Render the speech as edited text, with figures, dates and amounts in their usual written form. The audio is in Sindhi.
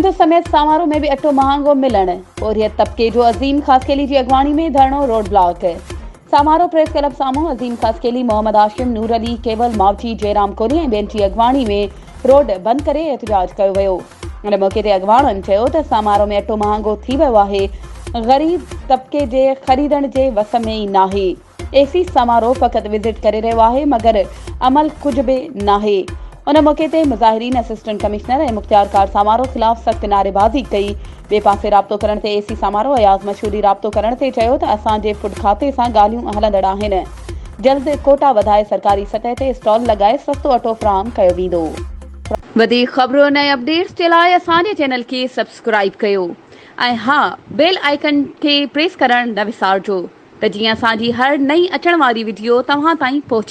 سنڌ سميت سامارو ۾ به اٽو مهانگو ملڻ، پورهيت طبقي جو عظيم خاصخيلي جي اڳواڻي ۾ ڌرڻو road block, Samaro press club سامهون عظيم خاصخيلي، محمد هاشم، نور علي، ڪيول ماوجي، جئرام ڪولهي ۽ ٻين جي اڳواڻي ۾ روڊ بند ڪري احتجاج ڪيو ويو. ان موقعي تي اڳواڻن چيو ته سامارو ۾ اٽو مهانگو ٿي ويو آهي، غريب طبقي جي خريدڻ جي وس ۾ ئي ناهي. اي سي سامارو فقط وزٽ ڪري رهيو آهي مگر عمل ڪجهه به ناهي. ان موقعي تي مظاهرين اسسٽنٽ ڪمشنر ۽ مختيارڪار سامارو خلاف سخت نعريبازي ڪئي. ٻئي پاسي رابطو ڪرڻ تي اي سي سامارو اياز مشوري رابطو ڪرڻ تي چيو ته اسان جي فوڊ کاتي سان ڳالهيون هلندڙ آهن جلد ڪوٽا وڌائي سرڪاري سطح تي اسٽال لڳائي سستو اٽو فراهم ڪيو ويندو. وڌيڪ خبرن ۽ اپڊيٽس جي لاء اسان جي چينل کي سبسڪرائيب ڪيو ۽ ها بيل آئيڪن کي پريس ڪرڻ نه وسارجو. ته جيئن اسان جي هر نئين اچڻ واري وڊيو توهان تائين پهچي.